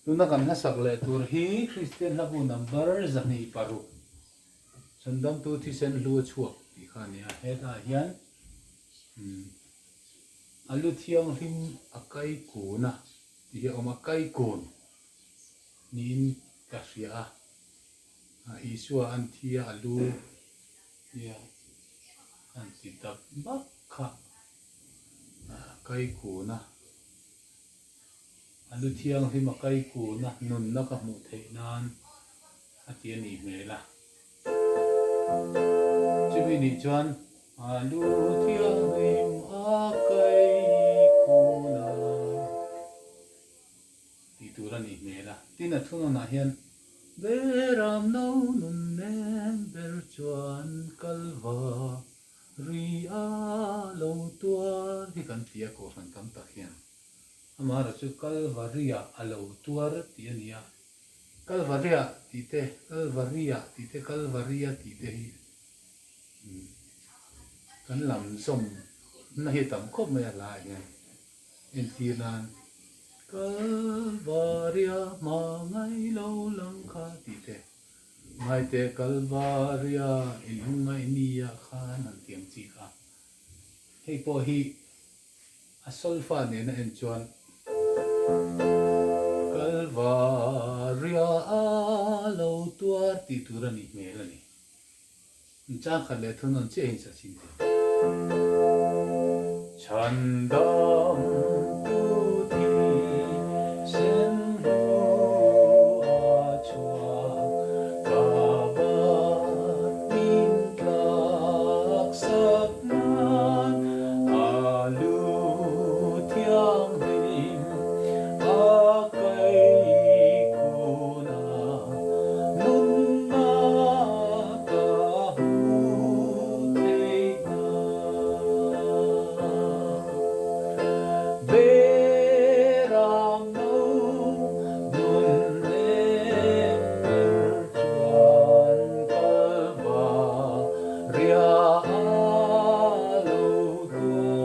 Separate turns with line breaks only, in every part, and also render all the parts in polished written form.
Tuna kan hlasak leh tur hi Kristian hlabu number 206 Chhandamtu thisen hlu a chhuak tih kha a ni a. Hetah hian a lu thianghlim a kai kun a tih hi a awm a, kai kun niin ka hria a. Isua an thi a, a lu hi an ti dap bak kha kai kun a. A lu thianghlim a kai kun a, nunna ka hmuh theih nan a ti a nih hmel a. Chumi nih chuan a lu thianghlim a kai kun a tih tur a nih hmel a. Tin a thunawnah hian Beram no nun nem ber chuan kalva ri a lo tuar hi kan ti a kohhran tam tak hian. Amaherawhchu chu Kalvaria a lo tuar tih a ni a, Kalvaria tih te, Kalvaria tih te, Kalvaria tih te hi kan lam zawm na hi a tam khawp mai a hlaiah hian entir nan Kalvaria hma ngai lo lang kha tih te, Ngaite Kalvaria inhung ngaih nia khan han ti ang chi kha. Hei pawh hi A solfa nena en chuan Kalvaria a lo tuar tih tur a nih hmel a ni. Inchang khat leh thunawn chiah in sa chhin thei. Chhandam tu thi sen hnu a chhuak ka bat min tlak sak nan a lu thianghlim a kai kun a nunna ka hmu theih nan. Beram no nun lem ber chuan kalva Ria a lo tuar,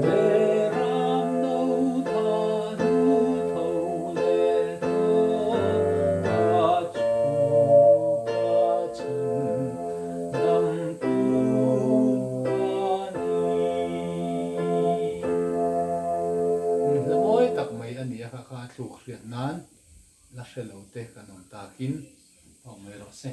Beram no tha hnu tho leh thaw a chu ka chhan dam tu a ni. Hla mawi tak mai a ni a, kha kha a thluk hriat nan la hre lo te kan awm takin. Awm mai rawh se.